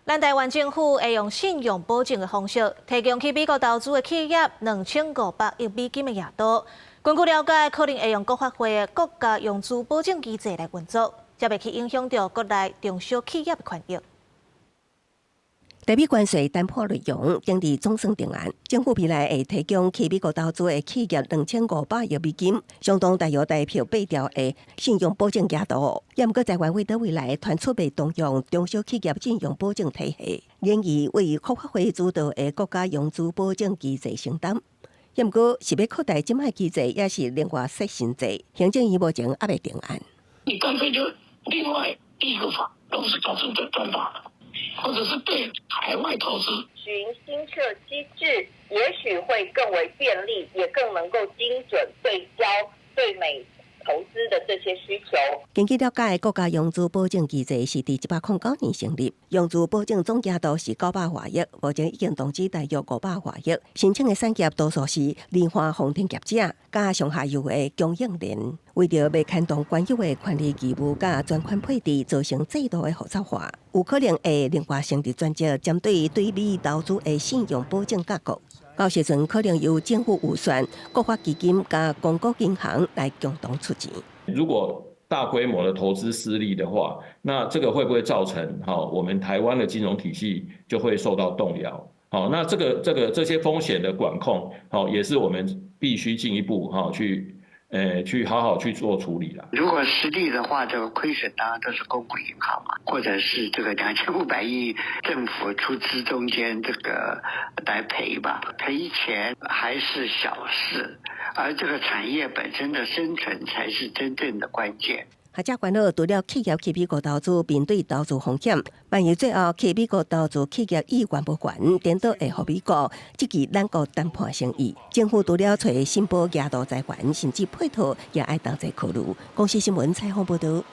咱台灣政府會用信用保證的方式，提供去美國投資的企業2500億美金的額度。根據了解，可能會用國發會的國家融資保證機制來運作，才袂去影響著國內中小企業的權益。台美關稅談判內容終於總算定案，政府未來會提供去美國投資的企業2500億美金，相當大約台票8兆的信用保證額度。也毋過台灣為佗位來傳出欲動用中小企業信用保證體系，建議為國發會主導的國家融資保證機制承擔。也毋過是欲擴大這擺機制，抑是另外設新制？行政院目前猶未定案。你乾脆就另外立個法，都是搞成專法。或者是對海外投資，循新設機制，也許會更為便利，也更能夠精準對焦對美投資的這些需求。根據了解，國家融資保證機制是佇109年成立，融資保證總額度是900外億，目前已經動資大約500外億。申請的產業多數是離岸風電業者，佮上下游的供應鏈，為著袂牽動原有的權利義務佮專款配置，造成制度的複雜化，有可能會另外成立專責針對對美投資的信用保證架構。到時陣可能由政府預算、國發基金佮公股銀行來共同出錢。如果大規模的投資失利的話，那這個會不會造成哈我們台灣的金融體系就會受到動搖？好，那這些風險的管控，好，也是我們必須進一步哈去好好去做處理啦。如果失利的話，這個虧損當然都是公股銀行嘛，或者是這個2500億政府出資中間這個來賠吧，賠錢還是小事，而這個產業本身的生存才是真正的關鍵。學者關注除了企業去美國投資面對投資風險，萬一最後去美國投資企業意願無懸，顛倒會予美國質疑兩國談判誠意。政府除了揣信保額度財源，甚至配套也愛同齊考慮。公視新聞採訪報導。